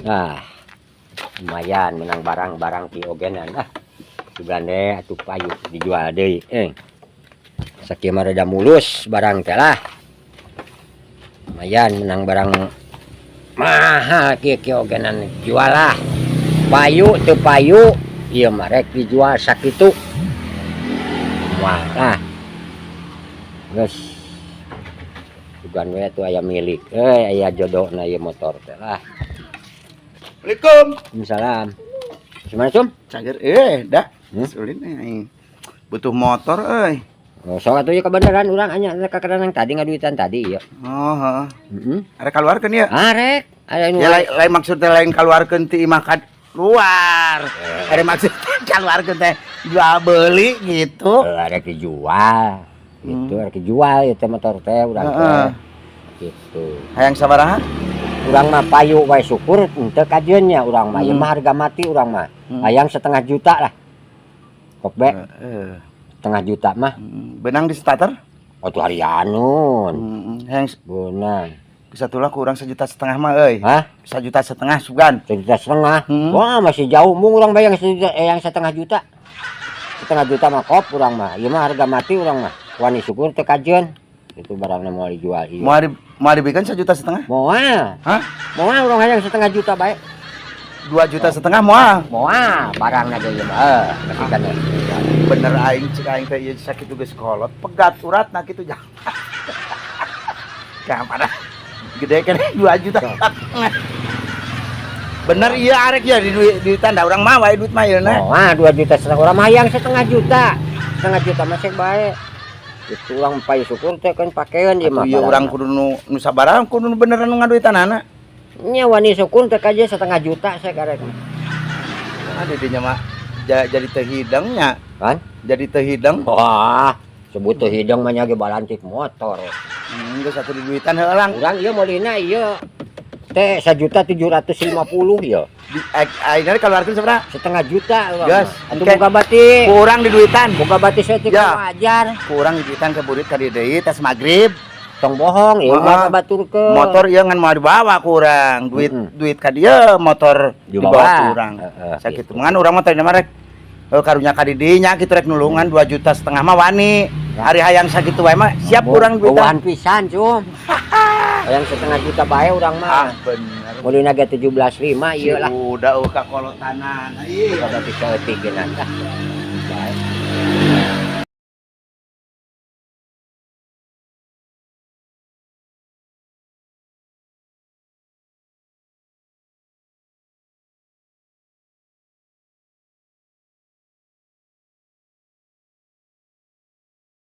Ah, lumayan menang barang-barang piogenan ah. Sugan deh atuh payu dijual deui. Eh. Sakieu mah rada mulus barang teh lah. Lumayan menang barang mahal kieu kieu ogenan jual lah. Payu teu payu ieu mah rek dijual sakitu. Wah, lah. Geus. Sugan we atuh aya milik. Eh, aya jodohna ieu motor teh lah. Assalamualaikum. Waalaikumsalam. Gimana, Cum? Cager eh dah. Hmm? Sulit aing. Butuh motor euy. Oh, sok atuh ieu kebenaran urang anya ka yang tadi ngaduitan tadi ieu. Oh, heeh. Heeh. Arek kaluarkeun ya? Arek, aya nu Ya lain, lain maksud teh lain kaluarkeun ti imah ka luar. Ada maksud kaluarkeun teh jual beli gitu. Eh, arek dijual. Gitu, arek dijual ieu teh motor teh urang teh. Gitu. Hayang sabaraha? Urang mah payu wae syukur henteu kajeun nya urang mah. Ieu mah harga mati urang mah. Hayang setengah juta lah. Kok be Heeh. setengah juta mah. Benang di starter? Oh, tuh harianun. Hayang Beunang. Satulah kurang 1,5 juta mah euy. Hah? 1,5 juta sugan. 1,5 juta. Hmm. Wah, masih jauh mung urang bayang sejuta, eh, yang setengah juta. Setengah juta mah kop urang mah. Ieu mah harga mati urang mah. Wani syukur teu kajeun. Itu barangna mau dijual ieu. Mau diberikan 1,5 juta? Moal. Hah? Moal urang hayang setengah juta bae. 2,5 juta moal. Moal barangna ge ieu mah. Eh, masih kana. Bener aing cek aing teh ieu sakit geus kolot, pegat uratna kitu jangan. Jangan pada gede kan 2 juta. Bener iya arek ya di duit di tanda urang mah wae duit mah ieu na. Moal 2,5 juta urang mah hayang setengah juta. Setengah juta masih bae. Itu urang payu syukur teh kan pakeun ieu mah. Atuh ieu urang kudu nu nu sabaraha kudu nu beneran nu ngaduitanana. Nya wani syukur teh kaje setengah juta saya karek. Ah, didinya mah jadi teu hideng nya. Kan? Jadi teu hideng. Wah, sebut teu hideng mah nya ge balantik motor. Geus atuh di duitan heula lang. Urang ieu meulina ieu teh 1.750.000 ieu. Di ayeuna dikeluarkeun sabaraha? Setengah juta urang Gas, mah. Atuh engke. boga bati. Kurang di duitan. Boga bati saeutik Ya. wajar. Kurang di duitan ke burit ka dieu deui tes magrib. Tong bohong ieu mah baturkeun. Motor ieu ngan mau dibawa kurang. Duit duit ka dieu motor Dibawa. dibawa kurang. Heeh, Sakitu gitu. Ngan urang mah tadi mah rek karunya ka didinya kitu rek nulungan 2,5 juta mah wani. Ari hayang sakitu wae mah siap kurang duitan. Bawaan pisan, Cum. Hayang setengah juta bae urang Ah, mah. bener. Meulina ge 17.5 ieu lah. Udah eueuh kakolotanan. Ih. Boga bati saeutik geuna. Ah.